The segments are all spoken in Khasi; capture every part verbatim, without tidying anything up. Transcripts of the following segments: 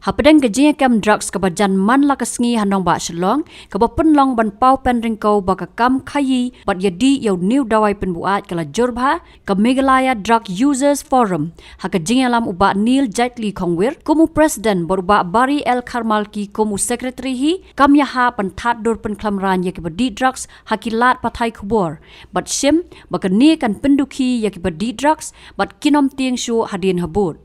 Hapdeng ka jingïakem drugs kaba jan man la ka sngi ha nongbah Shillong, kaba pynlong ban paw pynryngkew ba ka kam khaïi bad ïadih ïa u new dawai pynbuaid ka la jur bha, ka Meghalaya Drug Users Forum, ha ka jingïalam u Bah Neil Jaitly Khongwir kum u president bad u Bah Barry L Kharmalki kum u secretary hi, kam ïahap ban thad dur pynkhlaiñ ïa kiba dih drugs ha ki lad pathai khubor, bad shim ba kane kan pyndukhi ïa kiba dih drugs bad kin ym tieng shuh hadien habud.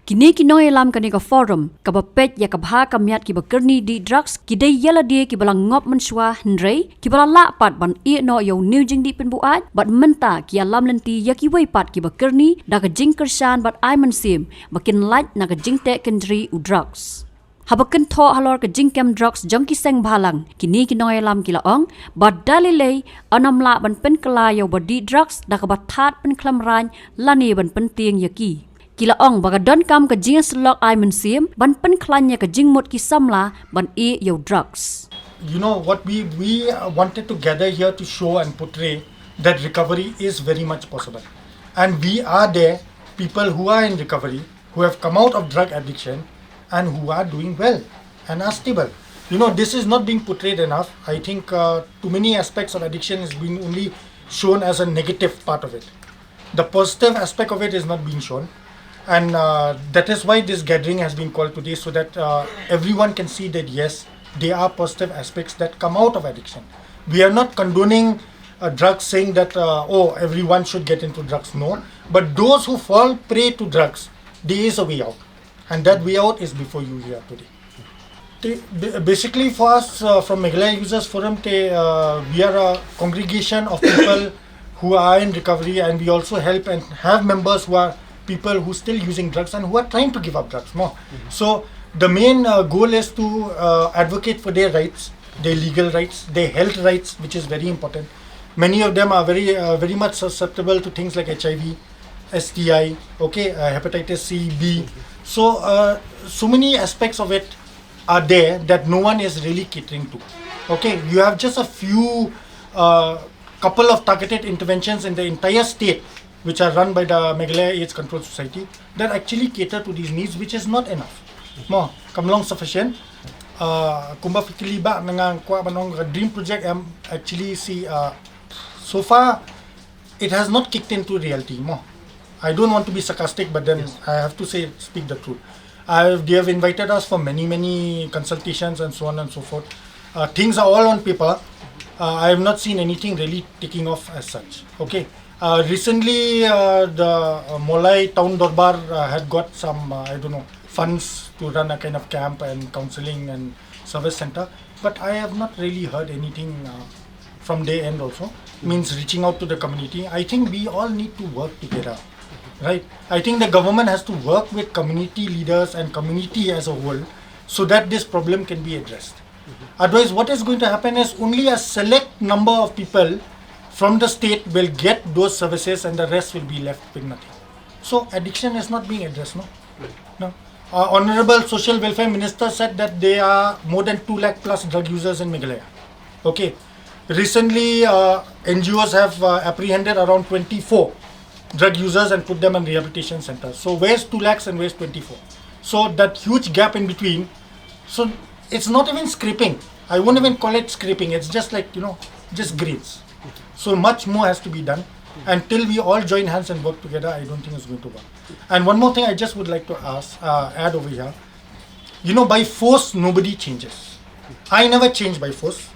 Kine ki nongïalam kane ka forum, kaba peit ïa ka bha ka miat kiba kyrni dih drugs, ki dei ïa lade kiba la ngop mynshuwa, hynrei kiba la lah pat ban ïeh noh ïa u new jingdih pynbuaid, bad mynta ki ïalam lynti ïa kiwei pat kiba kyrni da ka jingkyrshan bad ai mynsiem ba kin lait na ka jingteh kynjri u drugs. Haba kynthoh halor ka jingkem drugs jong ki seng bhalang, kine ki nongïalam ki la ong ba da lei lei yn ym lah ban pynkylla ïa uba dih drugs da kaba thad pynkhlaiñ lane ban pyntieng ïa ki. Ki la ong ba ka donkam ka jingïasyllok ai mynsiem ban pynkhlaiñ ïa ka jingmut ki samla ban ïeh ïa u drugs. You know what, we we wanted to gather here to show and portray that recovery is very much possible, and we are there, people who are in recovery, who have come out of drug addiction and who are doing well and are stable. You know, this is not being portrayed enough. I think uh, too many aspects of addiction is being only shown as a negative part of it. The positive aspect of it is not being shown. And uh, that is why this gathering has been called today, so that uh, everyone can see that yes, there are positive aspects that come out of addiction. We are not condoning uh, drugs, saying that uh, oh, everyone should get into drugs. No, but those who fall prey to drugs, there is a way out, and that way out is before you here today. Basically, for us uh, from Meghalaya Users Forum, uh, we are a congregation of people who are in recovery, and we also help and have members who are people who still using drugs and who are trying to give up drugs more. Mm-hmm. So the main uh, goal is to uh, advocate for their rights, their legal rights, their health rights, which is very important. Many of them are very, uh, very much susceptible to things like H I V, S T I, okay, uh, hepatitis C, B. So, uh, so many aspects of it are there that no one is really catering to. Okay, you have just a few, uh, couple of targeted interventions in the entire state, which are run by the Meghalaya AIDS Control Society, that actually cater to these needs, which is not enough. Mo, kam long sufficient. Uh, kumba fitili ba nanga kwa banong dream project am actually see uh, so far it has not kicked into reality more. I don't want to be sarcastic, but then I have to say, speak the truth. I, they have invited us for many, many consultations and so on and so forth. Uh, things are all on paper. Uh, I have not seen anything really taking off as such. Okay. Uh, recently, uh, the uh, Mawlai Town Dorbar uh, had got some, uh, I don't know, funds to run a kind of camp and counseling and service center. But I have not really heard anything uh, from their end also. Means reaching out to the community. I think we all need to work together, right? I think the government has to work with community leaders and community as a whole so that this problem can be addressed. Otherwise, what is going to happen is only a select number of people from the state will get those services and the rest will be left with nothing. So addiction is not being addressed, no? No. Uh, Honorable Social Welfare Minister said that there are more than two lakh plus drug users in Meghalaya. Okay. Recently, uh, N G Os have uh, apprehended around twenty-four drug users and put them in rehabilitation centers. So where's two lakhs and where's twenty-four? So that huge gap in between. So it's not even scraping. I won't even call it scraping. It's just like, you know, just grains. So much more has to be done. And till we all join hands and work together, I don't think it's going to work. And one more thing I just would like to ask, uh, add over here. You know, by force, nobody changes. I never change by force.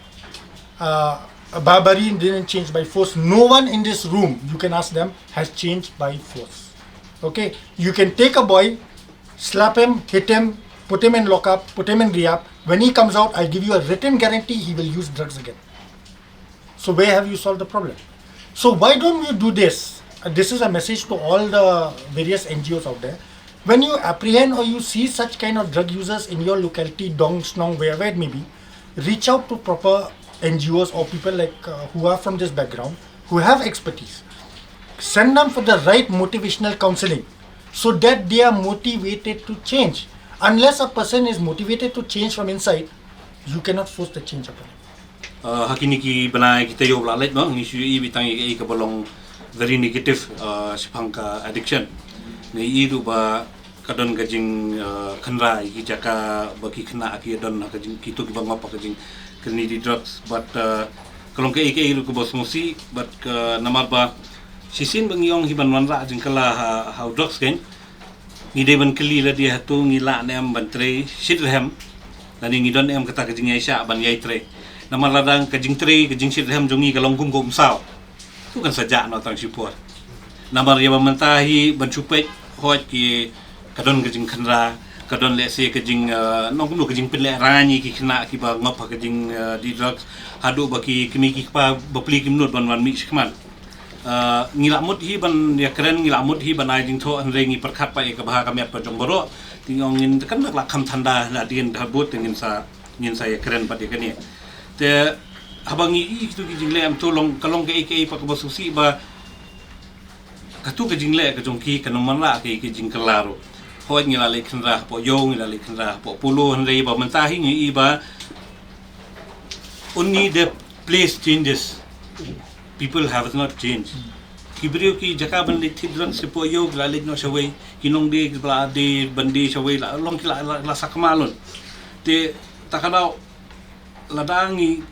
Uh, Barbary didn't change by force. No one in this room, you can ask them, has changed by force. Okay? You can take a boy, slap him, hit him, put him in lockup, put him in rehab. When he comes out, I give you a written guarantee he will use drugs again. So where have you solved the problem? So why don't you do this? Uh, this is a message to all the various N G Os out there. When you apprehend or you see such kind of drug users in your locality, dong, shnong, wherever it may be, reach out to proper N G Os or people like uh, who are from this background, who have expertise. Send them for the right motivational counseling so that they are motivated to change. Unless a person is motivated to change from inside, you cannot force the change upon him. Uh, ha kine ki bnai kita ïoh la leit ma ngi shu i bitang i ka balong very negative uh, shaphang ka addiction. Ngi i du ba ka don ka jing, uh, kynra ïa ki jaka ba ki khynnah ki don ha ka jing, kito kiba ngop ha ka jingkyrni da ki drugs, bad, uh, ka long kaei kaei ruh kaba sngewsih, bad ka namar ba shisien ba ngi ong hi ban wanrah jingkylla ha, ha u drugs kein, ngi dei ban kylli lade hato ngi lah ne em ban trei shitrhem, lane ngi don ne em kata ka jingïaishah ban ïai trei. Namar lada ka jingtrei, ka jingshitrhem jong ngi ka long kum ka umsaw, to kan sa jah noh tang shipor. Namar ïa ba mynta hi ban shu peit, hooid ki, ka don ka jingkynra, ka don lehse ka jing, uh, nongkumno ka jingpynlehraiñ ïa ki khynnah kiba ngop ha ka jing, uh, da ki drugs, haduh ba ki kmie ki kpa bapli kim nud ban wan mih shakhmat. Uh, ngi la mut hi ban ïakren, ngi la mut hi ban ai jingthoh, hynrei ngi pyrkhat pat ïa ka bha ka miat ka jong baroh. Te ngi ong ngin, kan dak la kham than da hadien da bud, te ngin sa, ngin sa ïakren pat ïa kane. Te haba ngi ïohi kito ki jingleh, em, to long, ka long kaei kaei pat kaba sngewsih ba kato ka jingleh ka jong ki kan ym wanrah kaei ka jingkylla ruh. Hooid ngi la leit kynra hapoh Ïew, ngi la leit kynra hapoh Polo, hynrei ba mynta hi ngi ïohi ba only the place changes. People have not changed. Ki briew ki jaka ban leit thied drugs shapoh Ïew ki la leit noh shawei, ki nongdie kiba la die ban die shawei la long ki la, la, la sakma lut. Te ta ka daw lada ngi,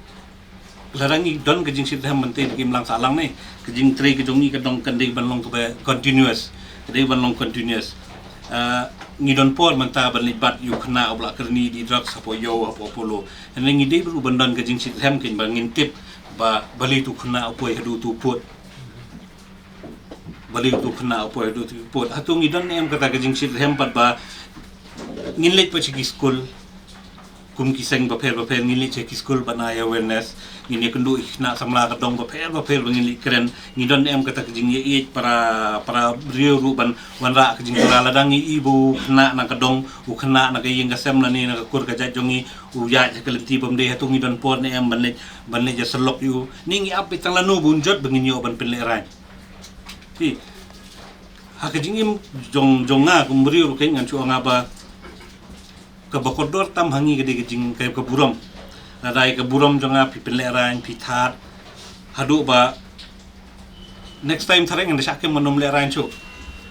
lada ngi don ka jingshitrhem ban trei na ka imlang sahlang ne, ka jingtrei ka jong ngi ka dang kan dei ban long kaba continuous, ka dei ban long continuous. Ah, ngi don por mynta ban leit bat ïa u khynnah uba la kyrni da ki drugs hapoh Ïew, hapoh Polo. Hynrei ngi dei ruh ban don ka jingshitrhem kein ba ngin tip ba balei uto u khynnah u poi haduh uto u pud. Balei uto u khynnah u poi haduh uto u pud. Hato ngi don ne em kata ka jingshitrhem pat ba ngin leit pat sha ki skul, kum ki seng bapher bapher ngin leit sha ki skul ban ai awareness, ngin ïakynduh ïa ki khynnah samla ka dong bapher bapher ba ngin leit kren. Ngi don ne em kata ka jingïaieit para, para briew ruh ban wanrah ka jingkylla, lada ngi ïohi ba u khynnah na ka dong, u khynnah na ka ïing ka sem lane na ka kur ka jait jong ngi u ïaid ha ka lynti bym dei, hato ngi don por ne em ban leit, ban leit ïasyllok ïa u? Ne ngi ap beit tang lano ba un jot ba ngin ïoh ban pynlehraiñ? Phi, ha ka jingim jong, jong nga kum u briew ruh kein ngan shu ong ba kaba kordor tam ha ngi ka dei ka jing, ka, ka burom. Lada ïa ka burom jong nga phi pynlehraiñ, phi thad, haduh ba next time tharai ngan da shah kem ban ym lehraiñ shuh.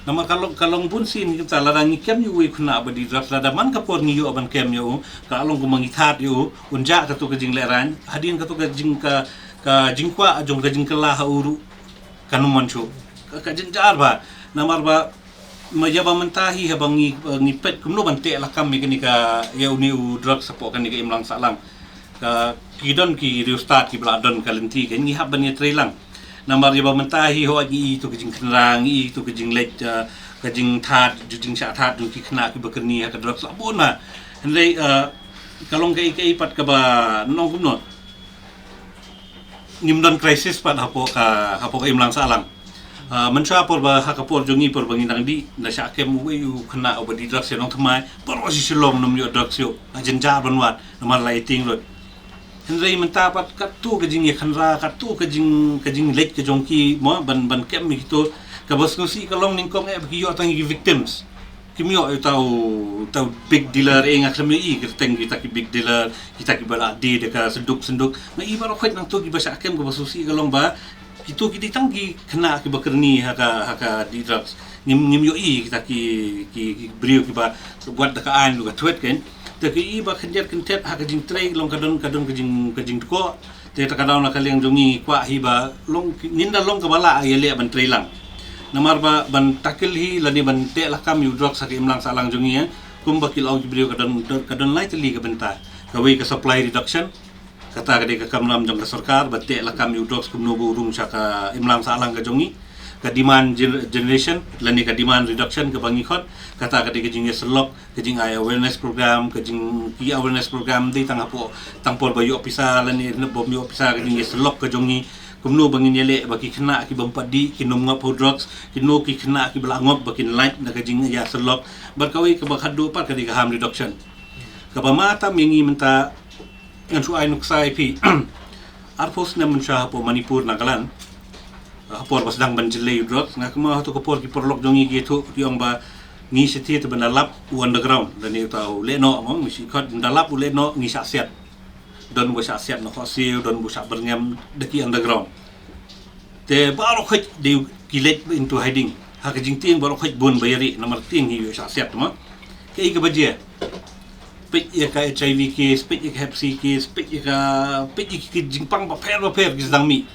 Namar ka long, ka long bun sien kita lada ngi kem ïa uwei u khynnah ba da ki drugs, lada man ka por ngi ïoh ban kem ïa u, ka long kumba ngi thad ïa u, un jah kato ka jinglehraiñ, hadien kato ka jing, ka, ka jingkwah jong ka jingkylla ha u ruh kan ym wan shuh. Ka, ka jynjar bha. Namar ba ma ïa ba mynta hi haba ngi, ngi peit kumno ban teh lakam ïa kane ka, ïa une u drugs hapoh kane ka imlang sahlang. Ka, ki don ki riewstad kiba la don ka lynti ka ngi hap ban ïatrei lang. Namar ïa ba mynta hi hooid ngi ïohi to ka jingkynra, ngi ïohi to ka jingleit, ah, ka jingthad, ju jingshah thad jong ki khynnah kiba kyrni ha ka drugs la bun ma. Hynrei, ah, ka long kaei kaei pat kaba nongkumno. Ngim don crisis pat hapoh ka, hapoh ka imlang sahlang. Ah, mynshuwa por ba ha ka por jong ngi por ba ngi dang dih, da shah kem uwei u khynnah uba da ki drugs sha Nongthymmai, baroh shi Shillong nym ïoh drugs ïoh. Ka jynjar ban wad namar la ïating lut. Hynrei mynta pat kato ka jingïakynra, kato ka jing, ka jingleit ka jong ki mo ban, ban kem ïa kito, kaba sngewsih ka long nyngkong eh ba ki ïoh tang ïa ki victims. Kim ïoh ïa uta u, uta u big dealer, eh, nga khlem ïohi kyrteng kita ki big dealer, kita kiba la die da ka synduk synduk. Nga ïohi baroh khoit nangto kiba shah kem, kaba sngewsih ka long ba kito ki dei tang ki khynnah kiba kyrni ha ka, ha ka da ki drugs. Ngim, ngim ïohi kita ki, ki, ki briew kiba wat da ka aiñ ruh ka thwet kein. Te ki ïohi ba khyndiat kynthep ha ka jingtrei long ka don, ka don ka jing, ka jingtkoh. Te ta ka daw na ka liang jong ngi kwah hi ba long, ngin da long kaba lah ïaleh ban trei lang. Namar ba ban tackle hi lane ban teh lakam ïa u drugs ha ka imlang sahlang jong ngi, eh, kumba ki la ong ki briew ka don, ka don lai tylli ka bynta. Kawei ka supply reduction, kata ka dei ka kamram jong ka sorkar ba teh lakam ïa u drugs kumno ba u rung sha ka imlang sahlang ka jong ngi. Ka demand gen-, generation lane ka demand reduction kaba ngi khot, kata ka dei ka jingïasyllok, ka jingai awareness program, ka jing, ki awareness program dei tang hapoh, tang por ba ïoh pisa lane bym ïoh pisa, ka jingïasyllok ka jong ngi. Kumno ba ngin ïaleh ba ki khynnah ki bym pat dih, ki nym ngop ha u drugs, kino ki khynnah kiba la ngop ba kin lait na ka jingïasyllok. Bad kawei kaba khatduh pat ka dei ka harm reduction. Kaba ma tam ïa ngi mynta ngan shu ai nuksa ïa phi. Arphew snem mynshuwa hapoh Manipur, Nagaland, ha por ba sdang ban jyllei u drugs, nga kynmaw hato ka por ki paralok jong ngi ki ïathuh ki ong ba ngi shisha te ban da lap u underground, lane uta u lehnoh mo, ngi shu khot ban da lap u lehnoh ngi shah siat. Don ba shah siat na khohsiew, don ba shah byrngem da ki underground. Te baroh khoit dei ki leit into hiding. Ha ka jingtieng baroh khoit bun ba ïa ri namar tieng hi ïoh shah siat mo. Kaei kaba jia? Peit ïa ka HIV case, peit ïa ka Hep C case, peit ïa ka, peit ïa ki jingpang bapher bapher ki sdang mih.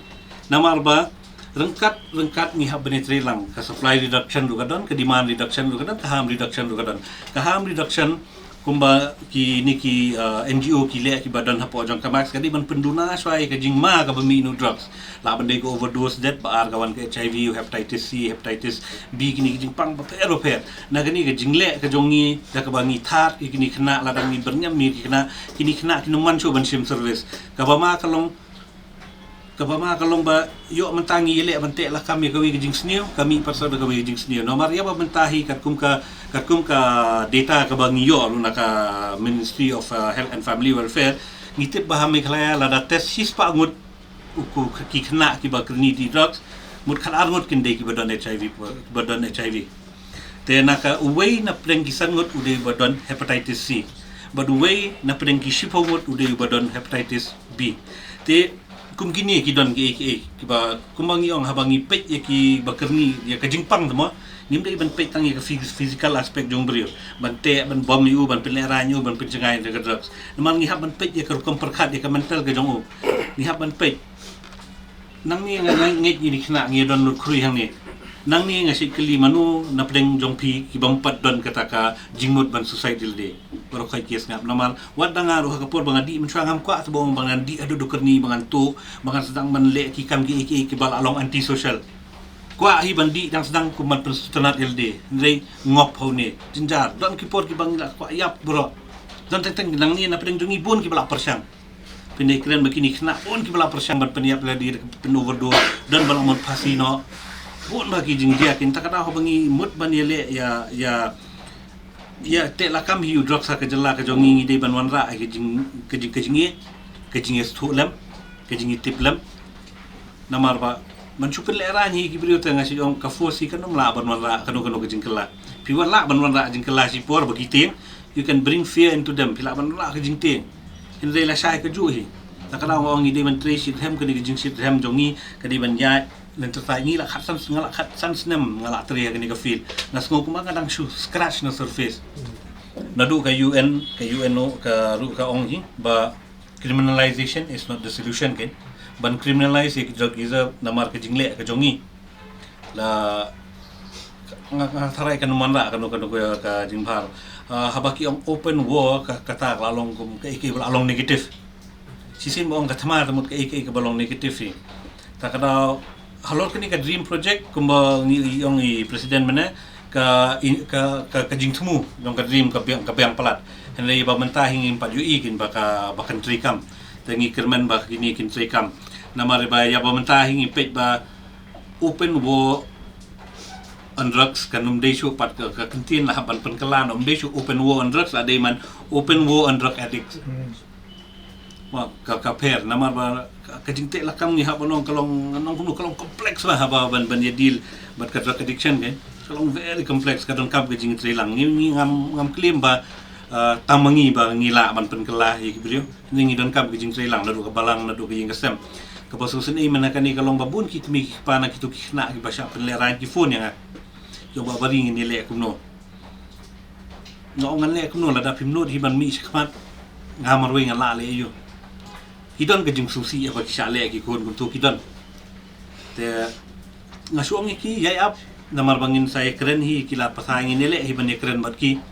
Namar ba ryngkat ryngkat ngi hap ban ïatreilang, ka supply reduction ruh ka don, ka demand reduction ruh ka don, ka harm reduction ruh ka don. Ka harm reduction kumba kine ki, uh, NGO ki leh kiba don hapoh jong ka MACS ka dei ban pynduna shwa ïa ka jingma kaba mih na u drugs. Lah ban dei ka overdose death, ba ar ka wan ka HIV, hepatitis C, hepatitis B, kine ki jingpang bapher bapher. Na kane ka jingleh ka jong ngi da kaba ngi thad ïa kine ki khynnah, lada ngi byrngem ïa ki khynnah, kine ki khynnah kin ym man shuh ban shim service. Kaba ma ka long, kaba ma ka long ba ïoh mynta ngi ïaleh ban teh lakam ïa kawei ka jingsniew, ka mih pat sa da kawei ka jingsniew. Namar ïa ba mynta hi katkum ka, katkum ka data kaba ngi ïoh ruh na ka Ministry of, uh, Health and Family Welfare, ngi tip ba ha Meghalaya lada test shispah ngut u, ki khynnah kiba kyrni dih drugs, mut khatar ngut kin dei kiba don HIV, kiba don HIV. Te na ka uwei na pdeng ki san ngut u dei uba don hepatitis C, bad uwei na pdeng ki shiphew ngut u dei uba don hepatitis B. Te kum kine ki don kiei kiei kiba, kumba ngi ong, haba ngi peit ïa kiba kyrni ïa ka jingpang te mo, ngim dei ban peit tang ïa ka phys-, physical aspect jong u briew, ban teh, ban bom ïa u, ban pynlehraiñ ïa u, ban pynjngai da ka drugs. Namar ngi hap ban peit ïa ka rukom pyrkhat, ïa ka mental ka jong u. Ngi hap ban peit. Nangne nga, nga ngeit ïa kine ki khynnah ngi ïa don lut khrui hangne. Nangne nga shait kylli mano na pdeng jong phi kiba ym pat don kata ka jingmut ban suicide ïalade. Baroh khoit ki ïa sngap namar wat da nga ruh ha ka por ba nga dih mynshuwa ngam kwah te ba ong ba ngan dih haduh da u kyrni, ba ngan tuh, ba ngan sdang ban leh ki kam kiei kiei kiba la long anti-social. Kwah hi ban dih dang sdang kum ban pynsngewtynnat ïalade. Hynrei ngop ha une. Jynjar, don ki por kiba ngi la kwah ïap baroh. Don teng teng nangne na pdeng jong ngi bun kiba la pyrshang. Phin dei kren ba kine ki khynnah bun kiba la pyrshang ban pynïap ïalade, pyn-overdose, don ba la mut phasi noh. Bun ba ki jingjia kin, ta ka daw haba ngi mut ban ïaleh ïa, ïa, ïa teh lakam hi u drugs ha ka jylla ka jong ngi, ngi dei ban wanrah ïa ka jing, ka jing, ka jingïa, ka jingïasngewthuh lem, ka jingïatip lem. Namar ba man shu pynlehraiñ hi ki briew te nga shu ong ka force hi kan ym lah ban wanrah kano kano ka jingkylla. Phi wan lah ban wanrah jingkylla shipor ba ki tieng, you can bring fear into them, phi lah ban wanrah ka jingtieng. Hynrei lashai kajuh hi. Ta ka daw nga ong ngi dei ban trei shitrhem, kane ka jingshitrhem jong ngi ka dei ban ïaid lynter. Ngi la khatsan, nga la khatsan snem nga la trei ha kane ka field. Nga sngew kumba nga dang shu scratch na surface. Naduh ka UN, ka UNO ka ruh ka ong hi ba criminalization is not the solution, kan. Ban criminalize ïa ki drug user namar ka jingleh ka jong ngi. La nga, nga tharai kan ym wanrah kano kano ka, ka jingbha. Ah, haba ki ong open war, ka, kata ka la long kum kaei kaei ba la long negative. Shisien ba ong ka thma te mut kaei kaei kaba long negative hi. Ta ka daw halor kane ka DREAM project kumba ngi ong i president mynne, ka, i, ka, ka, ka jingthmu jong ka DREAM ka biang, ka biang palat. Hynrei ba mynta hi ngim pat ïohi kin ba ka, ba kan treikam. Te ngi kyrmen ba kine kin treikam. Namar ba ïa ba mynta hi ngi peit ba open war on drugs kan ym dei shuh pat ka, ka kyntien la hap ban pynkylla, ym dei shuh open war on drugs, la dei man open war on drug addicts. Wa, ka, ka pher, namar ba ka, ka jingteh lakam ngi hap ban ong ka long, nong kumno, ka long complex ba haba ban, ban ïa deal bad ka drug addiction, kan. Ka long very complex, ka donkam ka jingtreilang. Ngi, ngi ngam, ngam claim ba, ah, tang ma ngi ba ngi lah ban pynkylla ïa ki briew. Ngi donkam ka jingtreilang naduh ka balang, naduh ka ïing ka sem. Kaba sngewsynei mynta kane ka long ba bun ki kmie ki kpa na kito ki khynnah kiba shah pynlehraiñ ki phone ïa nga. Ïoh ba bari ngin ïaleh kumno. Nga ong ngan leh kumno lada phim nud hi ban mih shakhmat. Nga marwei ngan lah leh aïu. Ki don ka jingsngewsih ïa ba ki shah leh ki khun kumto, ki don. Te nga shu ong ïa ki ïai ap, namar ba ngin sa ïakren hi, ki la pathai, ngin ïaleh hi ban ïakren bad ki.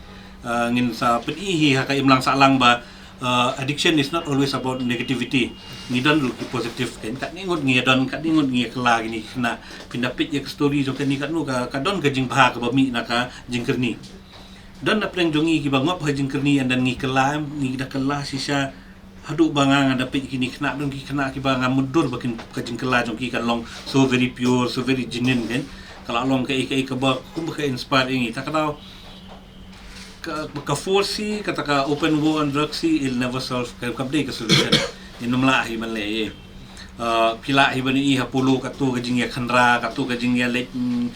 Ah, ngin sa pyni hi ha ka imlang sahlang ba, ah, addiction is not always about negativity. Ngi don ruh ki positive, kan, katne ngut ngi ïa don, katne ngut ngi ïa kylla kine ki khynnah. Phin da peit ïa ka story jong kane, katno ka, ka don ka jingbha kaba mih na ka jingkyrni. Don na pdeng jong ngi kiba ngop ha jingkyrni, and then ngi kylla, ngi da kylla shisha. Haduh ba nga, nga da peit kine ki khynnah, don ki khynnah kiba nga mutdur ba kin, ka jingkylla jong ki kan long so very pure, so very genuine, kan. Ka la long kaei kaei kaba kumba ka inspire ïa ngi. Ta ka daw ka, ka force hi, kata ka open war on drugs hi, it'll never solve, ka, kam dei ka solution. Ngin ym lah hi ban leh ei. Ah, phi lah hi ban ïohi ha Polo, kato ka jingïakynra, kato ka jingïaleit, mm,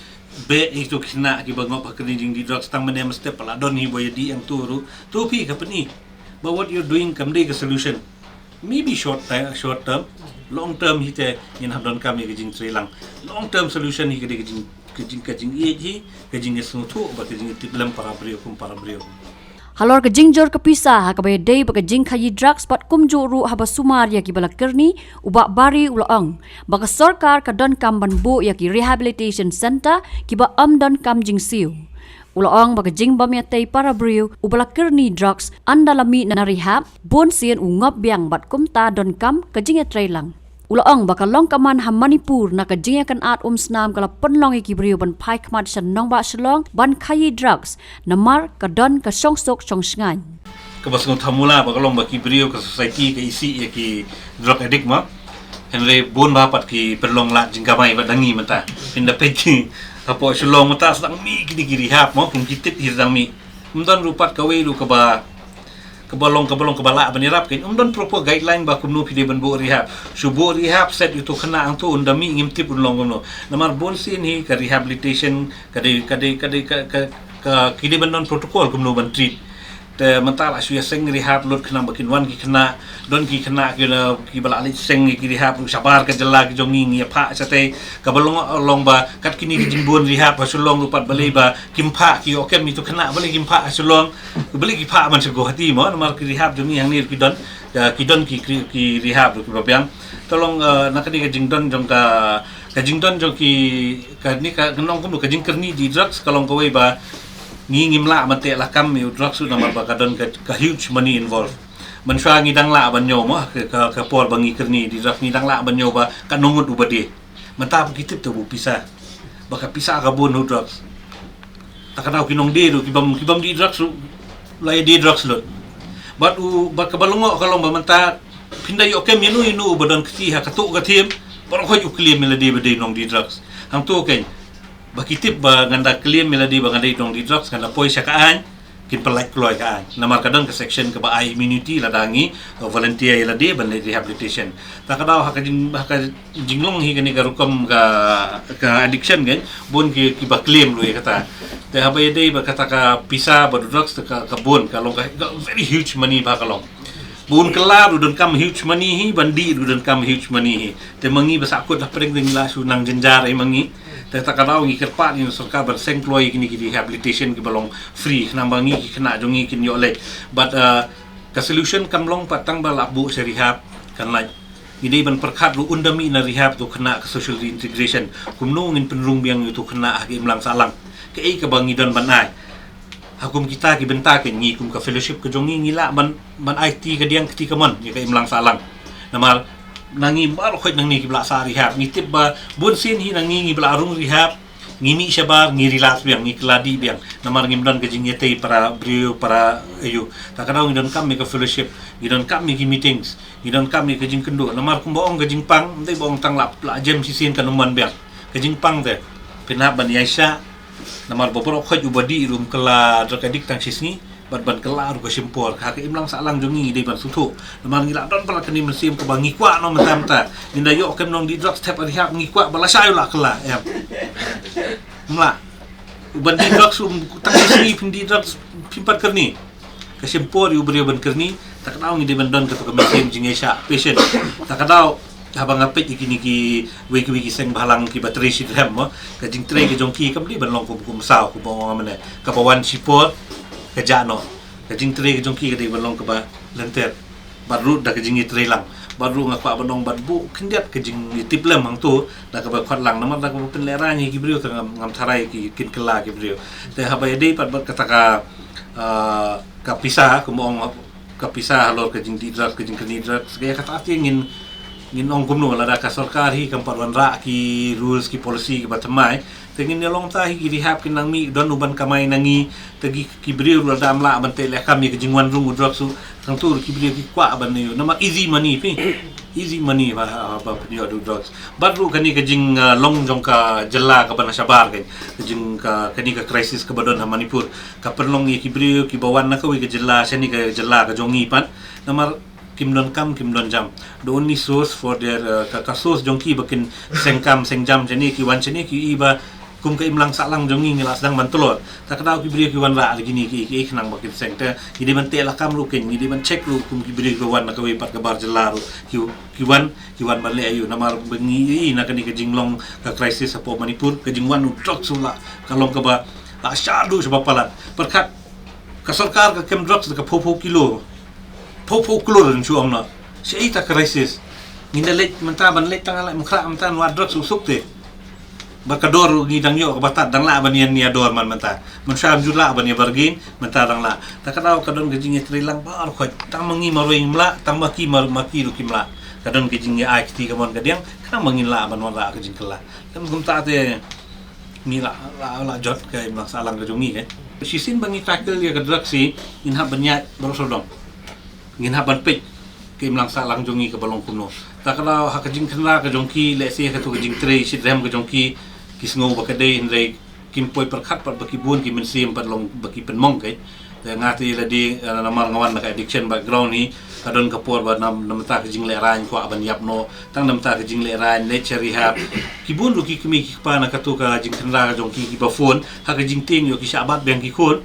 beh ïa kito ki khynnah kiba ngop ha kane ka jingdih drugs, tang mynne mynstep pat la don hi ba ïadih ïa ngto ruh. To phi ka pyni. But what you're doing kam dei ka solution. Maybe short time, short term, long term hi te ngin hap donkam ïa ka jingtreilang. Long term solution hi ka dei ka jing, Ka jing, ka jingïeit hi, ka jingïasngewthuh bad ka jingïatiplem para briew kum para briew. Halor ka jingjur ka pisa ha kaba ïadei bad ka jingkhaïi drugs bad kumjuh ruh haba sumar ïa kiba la kyrni, u Bah Barry u la ong ba ka sorkar ka donkam ban buh ïa ki rehabilitation centre kiba ym donkam jingsiew. U la ong ba ka jingbym ïatei para briew uba la kyrni drugs ynda la mih na rehab, bunsien u ngop biang bad kumta donkam ka jingïatreilang. U la ong ba ka long ka man ha Manipur na ka jingïakynad umsnam ka la pynlong ïa ki briew ban phai khmat sha nongbah Shillong ban khaïi drugs, namar ka don ka shongsuk shongshngaiñ. Kaba sngewthuh mula ba ka long ba ki briew, ka society ka isih ïa ki drug addict mo. Hynrei bun ba pat ki pynlong lad jingkamai ba dang ngi mynta. Pynda peit ki hapoh Shillong mynta sdang mih kine ki rehab mo, kum ki tip hi sdang mih. Ym don ruh pat kawei ruh kaba, kaba long, kaba long kaba lah ban ïarap, kein ym don proper guideline ba kumno phi dei ban buh rehab. Shu buh rehab set ïa uto u khynnah hangto, ynda mih ngim tip un long kumno. Namar bunsien hi ka rehabilitation ka dei, ka dei, ka dei, ka, ka, ka, ki dei ban don protocol kumno ban treat. Te mynta la shu ïaseng rehab lut khnang ba kin wan ki khynnah, don ki khynnah ki la, kiba la leit seng ïa ki rehab ruh shabar ka jylla ki jong ngi, ngi ïa phah shatei, kaba long, long ba kat kine ki jingbun rehab ha Shillong ruh pat balei ba kim phah, ki ïoh kem ïa uto u khynnah, balei kim phah ha Shillong, balei ki phah man sha Guwahati mo, namar ki rehab jong ngi hangne ruh ki don, ki, ki don ki, ki, ki rehab ruh kiba biang. Te long, eh, na kane ka jingdon jong ka, ka jingdon jong ki, kane ka, ka nong kumno, ka jingkyrni die drugs ka long kawei ba ngi ngim lah ban teh lakam ïa u drugs ruh namar ba ka don ka, ka huge money involved. Mynshuwa ngi dang lah ban ñiew mo, ka, ka, ka por ba ngi kyrni die drugs ngi dang lah ban ñiew ba katno ngut uba die. Mynta ba ki tip te ba u pisa, ba ka pisa ka bun ha u drugs. Ta ka daw ki nongdie ruh, ki bym, ki bym die drugs ruh la ïa die drugs lut. Bad u, bad kaba lyngngoh ka long ba mynta phin da ïoh kem ïano ïano uba don kti ha kato ka thim, baroh khoit u claim ïa lade ba dei nongdie drugs. Hangto kein, ba ki tip ba ngan da claim ïa lade ba ngan dei nongdie drugs, ngan da poi sha ka aiñ, kin pynlait kloi ka aiñ. Namar ka don ka section kaba ai immunity lada ngi, uh, volunteer ïa lade ban leit rehabilitation. Ta ka daw ha ka jing, ha ka jinglong hi kane ka rukom ka, ka addiction kein, bun ki, kiba claim ruh ïa kata. Te haba ïadei bad kata ka pisa bad u drugs te ka, ka bun, ka long ka, ka very huge money ba ka long. Bun kylla ruh donkam huge money hi, ban die ruh donkam huge money hi. Te ma ngi ba sahkut ha pdeng te ngi la shu nang jynjar ei ma ngi. Te ta ka daw ngi kyrpad ïa u sorkar ban seng kloi kine ki rehabilitation kiba long free, khnang ba ngi ki khynnah jong ngi kin ïoh leit. But, uh, ka solution kam long pat tang ba lah buh sha rehab, kan lait. Ngi dei ban pyrkhat ruh ynda mih na rehab uto u khynnah, ka social reintegration. Kumno ngin pynrung biang ïa uto u khynnah ha ka imlang sahlang. Kaei kaba ngi don ban ai. Ha kum kita ki bynta kein, ngi kum ka fellowship ka jong ngi ngi lah ban, ban aiti ka diang kti kamon ïa ka imlang sahlang. Namar na ngi baroh khoit nangne kiba la sah rehab, ngi tip ba bunsien hi na ngi ngiba la rung rehab, ngi mih shabar, ngi relax biang, ngi kylla die biang. Namar ngim don ka jingïatei para briew, para aïu. Ta ka daw ngi donkam ïa ka fellowship, ngi donkam ïa ki meetings, ngi donkam ïa ka jingkynduh. Namar kumba ong ka jingpang, ym dei ba ong tang la, la jem shisien kan ym wan biang. Ka jingpang te phin hap ban ïaishah. Namar ba baroh khoit uba die ruh um kylla drug addict tang shisngi, bad ban kylla ruh ka shim por. Ha ka imlang sahlang jong ngi ngi dei ban sngewthuh. Namar ngi la don palat kane ka mynsiem kaba ngi kwah noh mynta mynta. Ngin da ïoh kem nongdie drugs, thep ha rehab, ngi kwah ba lashai u la kylla, em. Ym lah. Uban die drugs um tang shisngi phin die drugs, phim pat kyrni. Ka shim por ïa u briew ban kyrni. Ta ka daw ngi dei ban don kato ka mynsiem jingïaishah, patient. Ta ka daw haba nga peit ïa kine kiwei kiwei ki seng bhalang kiba trei shitrhem mo, ka jingtrei ka jong ki kam dei ban long kum, kum saw, kum ba ong mynne, kaba wan shipor ka jah noh. Ka jingtrei ka jong ki ka dei ban long kaba lynter. Bad ruh da ka jingïatreilang, bad ruh nga kwah ban ong bad buh khyndiat ka jingïatiplem hangto da kaba khot lang, namar da kaba pynlehraiñ ïa ki briew te ngam, ngam tharai ki, kin kylla ki briew. Te haba ïadei pat bad kata ka, ah, ka pisa, kumba ong, ka pisa halor ka jingdie drugs, ka jingkyrni drugs, ka ïa kata te ngin, ngin ong kumno, lada ka sorkar hi kam pat wanrah ki rules, ki policy kiba thymmai, te ngin ïa long ta hi ki rehab kin nang mih, don uban kamai na ngi. Te ki, ki briew ruh lada ym lah ban teh lehkam ïa ka jingwan rung u drugs ruh, hangto ruh ki briew ki kwah ban ïoh, namar easy money phi. Easy money ba, ba pynïoh da u drugs. Bad ruh kane ka jing, ah, long jong ka jylla kaba na shabar kein, ka jing ka, kane ka crisis kaba don ha Manipur. Ka pynlong ïa ki briew kiba wan na kawei ka jylla shane ka jylla ka jong ngi pat. Namar kim don kam, kim don jam. The only source for their, uh, ka, ka source jong ki ba kin seng kam seng jam shane, ki wan shane ki ïohi ba Kum ka imlang sahlang jong ngi ngi la sdang ban tlot. Ta ka daw ki briew ki wanrah da kine ki, ki, ki khnang ba kin seng te. Ngi dei ban teh lakam ruh kin, ngi dei ban check ruh kum ki briew ki wan na kawei pat ka bar jylla ruh. Ki, ki wan, ki wan ban leh aïu namar ba ngi ïohi na kane ka jinglong ka crisis hapoh Manipur, ka jingwan u drugs u la, ka long kaba la shah duh shaba palat. Pyrkhat ka sorkar ka kem drugs da ka phew phew kilo. Phew phew klur shu ong noh. Shaei ta crisis. Ngin da leit mynta ban leit tang la mukhrah mynta, nwa drugs u suk te. Ba ka dor ngi dang ïoh kaba tad, dang lah ban ïa, ïa dor man mynta. Mynshwa ym ju lah ban ïa bargain, mynta dang lah. Ta ka daw ka don ka jingïatreilang baroh khoit. Tang ma ngi marwei ngim lah, tang ma ki mar-, ma ki ruh kim lah. Ka don ka jingïa ai kti kamon kadiang, khnang ba ngin lah ban wanrah ka jingkylla. Kan kumta te ngi la, la, la jot ka imlang sahlang ka jong ngi, eh. Shisien ba ngi tackle ïa ka drugs hi, ngin hap ban ïaid baroh sawdong. Ngin hap ban peit ka imlang sahlang jong ngi kaba long kumno. Ta ka daw ha ka jingkynra ka jong ki, lehse ha katu ka jingtrei shitrhem ka jong ki, ki sngew ba ka dei, hynrei kim poi pyrkhat pat ba ki bun, ki mynsiem pat long ba ki pynmong, eh. Te nga te lade, eh, namar nga wan na ka addiction background hi, ka don ka por ba na, na bynta ka jinglehrain kwah ban ïap noh, tang na bynta ka jinglehrain, leit sha rehab. Ki bun ruh ki kmie ki kpa na katu ka jingkynra ka jong ki, kiba phone, ha ka jingtieng ïoh ki shah bat biang ki khun.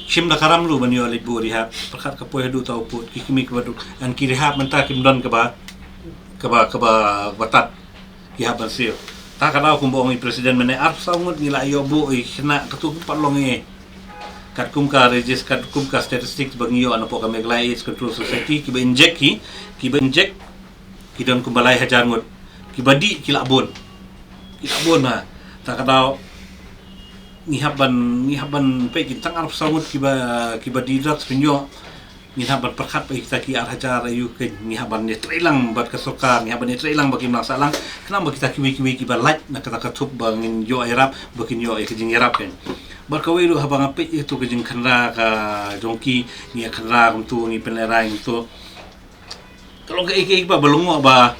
Shim da ka ram ruh ban ïoh leit buh rehab, pyrkhat ka poi haduh ta u pud, ki kmie kiba duk, ngan ki rehab mynta kim don kaba, kaba, kaba, kaba tad. Ki hap ban siew. Ta ka daw kumba ong i president mynne, arphew saw ngut ngi la ïoh buh, i khynnah katu pat long ei. Katkum ka regis-, katkum ka statistics ba ngi ïoh napoh ka Meghalaya AIDS Control Society, kiba inject ki, kiba inject, ki don kumba lai hajar ngut. Kiba dih ki la bun. Ki la bun ha. Ta ka daw ngi hap ban, ngi hap ban peit ki, tang arphew saw ngut kiba, kiba dih drugs pynïoh. Ngi hap ban pyrkhat ba kita ki ar hajar aïu, ki ngi hap ban ïatreilang bad ka sorkar, ngi hap ban ïatreilang bad ki imlang sahlang. Khnang ba kita kiwei kiwei kiba lait na kata ka thup ba ngin ïoh ïarap, ba kin ïoh ïa ka jingïarap, kan. Bad kawei ruh haba nga peit ïa tu ka jingkynra ka jong ki, ngi ïa kynra kumtu, ngi pynlehrain kumtu. Ka long kaei kaei ba, ba long ba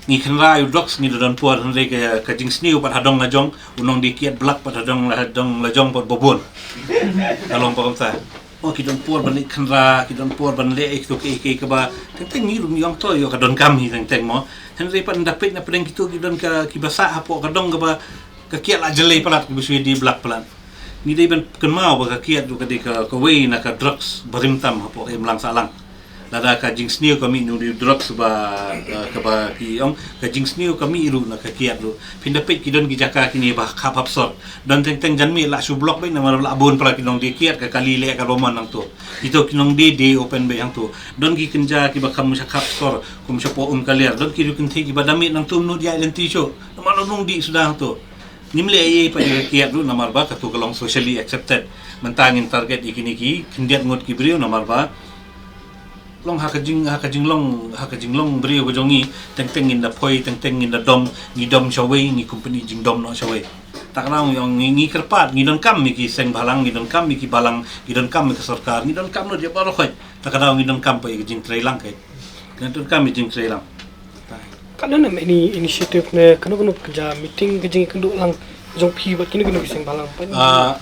ngi kynra ïa u drugs, ngi da don por, hynrei ka, ka jingsniew pat ha dong la jong, u nongdie kiad blak pat ha dong la, dong la jong pat ba bun. Ka long ba kumta. Oh, ki don por ban leit kynra, ki don por ban leh ïa kito kiei kiei kaba teng teng ngi ruh ngi ong to ïoh ka donkam hi teng teng mo. Hynrei pat ynda peit na pdeng kito ki don ka, kiba sah hapoh ka dong kaba ka kiad la jlei palat, kiba shu die blak palat. Ngi dei ban kynmaw ba ka kiad ruh ka dei ka, kawei na ka drugs barim tam hapoh ka imlang sahlang. Lada ka jingsniew ka mih na u drugs ba, eh, kaba ki ong, ka jingsniew ka mih ruh na ka kiad ruh. Phin da peit ki don ki jaka kine ba khap hap sor. Don teng teng janmiet la shu block beit namar la bun palat ki nongdie kiad, ka kali leh ka roman nangto. Kito ki nongdie die open beit hangto. Don ki kynja kiba kham sha khap sor, kum shapoh Umkaliar. Don ki riew kynthei kiba da miet nangto, nud ïaid lynti shuh. Namar la nongdie suda hangto. Ngim leh ei ei pat ïa ka kiad ruh namar ba katu ka long socially accepted. Mynta ngin target ïa kine ki khyndiat ngut ki briew namar ba long ha ka jing, ha ka jinglong, ha ka jinglong briew ka jong ngi, teng teng ngin da phoi, teng teng ngin da dom, ngi dom shawei, ngi company jingdom noh shawei. Ta ka daw ngi ong ngi, ngi kyrpad, ngi donkam ïa ki seng bhalang, ngi donkam ïa ki balang, ngi donkam ïa ka sorkar, ngi donkam noh ïa baroh khoit. Ta ka daw ngi donkam pat ïa ka jingtreilang, ka ngi donkam ïa ka jingtreilang. Ka don em any initiative ne kano kano ka ja meeting ka jingkynduh lang jong phi bad kino kino ki seng bhalang? Ah,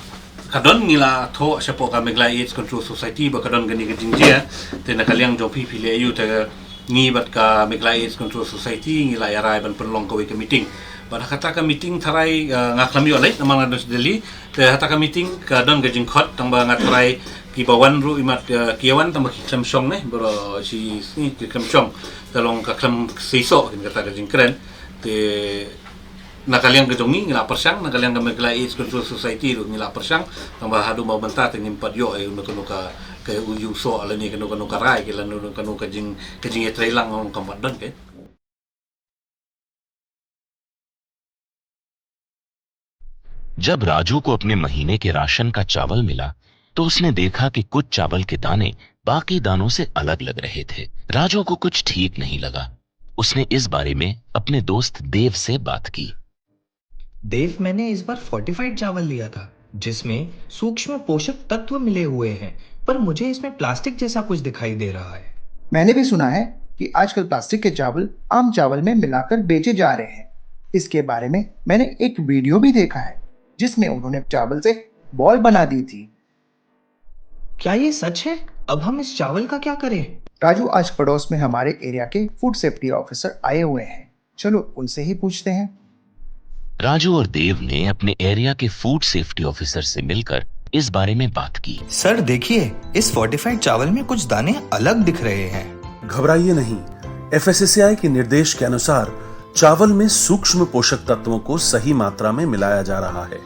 ka don, ngi la thoh shapoh ka Meghalaya AIDS Control Society ba ka don kane ka jingjia. Te na ka liang jong phi, phi leh aïu, te ngi bad ka Meghalaya AIDS Control Society ngi la ïarai ban pynlong kawei ka meeting. Bad ha kata ka meeting tharai, ah, nga khlem ïoh leit namar nga don sha Delhi. Te ha kata ka meeting ka don ka jingkhot, tang ba nga tharai kiba wan ruh imat, ah, ki wan tang ba ki khlem shong ne, baroh shi sngi ki khlem shong. Ka long ka khlem seisoh kin kata ka jingkren. Te na ka liang ka jong ngi ngi la pyrshang, na ka liang ka Meghalaya AIDS Control Society ruh ngi la pyrshang, tang ba haduh ba mynta te ngim pat ïoh ei kano kano ka, ka u ïu soh lane kano kano ka rai, ki lane kano kano ka jing, ka jingïatreilang ong kam pat don ke. जब राजू को अपने महीने के राशन का चावल मिला, तो उसने देखा कि कुछ चावल के दाने बाकी दानों से अलग लग रहे थे। राजू को कुछ ठीक नहीं लगा। उसने इस बारे में अपने दोस्त देव से बात की। देव, मैंने इस बार फोर्टिफाइड चावल लिया था, जिसमें सूक्ष्म पोषक तत्व मिले हुए हैं, पर मुझे इसमें प्लास्टिक जैसा कुछ दिखाई दे रहा है। मैंने भी सुना है कि आजकल प्लास्टिक के चावल आम चावल में मिलाकर बेचे जा रहे हैं। इसके बारे में मैंने एक वीडियो भी देखा है, जिसमें उन्होंने चावल से बॉल बना दी थी। क्या ये सच है? अब हम इस चावल का क्या करें? राजू, आज पड़ोस में हमारे एरिया के फूड सेफ्टी ऑफिसर आए हुए हैं, चलो उनसे ही पूछते हैं। राजू और देव ने अपने एरिया के फूड सेफ्टी ऑफिसर से मिलकर इस बारे में बात की। सर, देखिए, इस फोर्टिफाइड चावल में कुछ दाने अलग दिख रहे हैं। घबराइए नहीं, एफएसएसएआई के निर्देश के अनुसार चावल में सूक्ष्म पोषक तत्वों को सही मात्रा में मिलाया जा रहा है।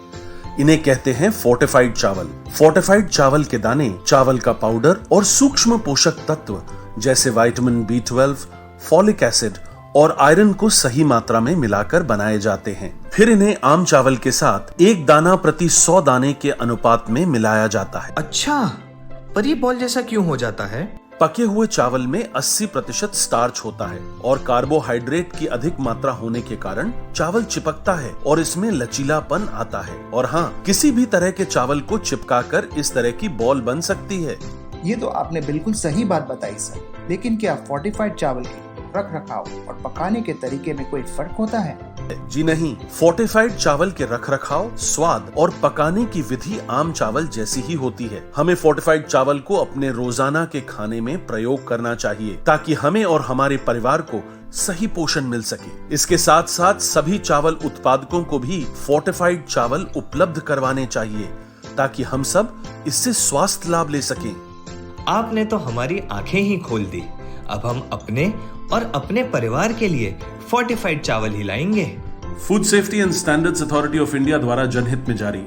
इन्हें कहते हैं फोर्टिफाइड चावल। फोर्टिफाइड चावल के दाने चावल का पाउडर और सूक्ष्म पोषक तत्व जैसे vitamin B twelve, folic acid और आयरन को सही मात्रा में मिलाकर बनाए जाते हैं। फिर इन्हें आम चावल के साथ एक दाना प्रति सौ दाने के अनुपात में मिलाया जाता है। अच्छा, पर ये बॉल जैसा क्यों हो जाता है? पके हुए चावल में अस्सी प्रतिशत स्टार्च होता है और कार्बोहाइड्रेट की अधिक मात्रा होने के कारण चावल चिपकता है और इसमें लचीलापन आता है। और हाँ, किसी भी तरह के चावल को चिपकाकर इस तरह की बॉल बन सकती है। ये तो आपने बिल्कुल सही बात बताई सर, लेकिन क्या फोर्टिफाइड चावल के रख रखाव और पकाने के तरीके में कोई फर्क होता है? जी नहीं, फोर्टिफाइड चावल के रख रखाव, स्वाद और पकाने की विधि आम चावल जैसी ही होती है। हमें फोर्टिफाइड चावल को अपने रोजाना के खाने में प्रयोग करना चाहिए, ताकि हमें और हमारे परिवार को सही पोषण मिल सके। इसके साथ साथ सभी चावल उत्पादकों को भी फोर्टिफाइड चावल उपलब्ध करवाने चाहिए, ताकि हम सब इससे स्वास्थ्य लाभ ले सकें। आपने तो हमारी आंखें ही खोल दी। अब हम अपने और अपने परिवार के लिए फोर्टिफाइड चावल ही लाएंगे। Food safety and standards authority of India द्वारा जनहित में जारी।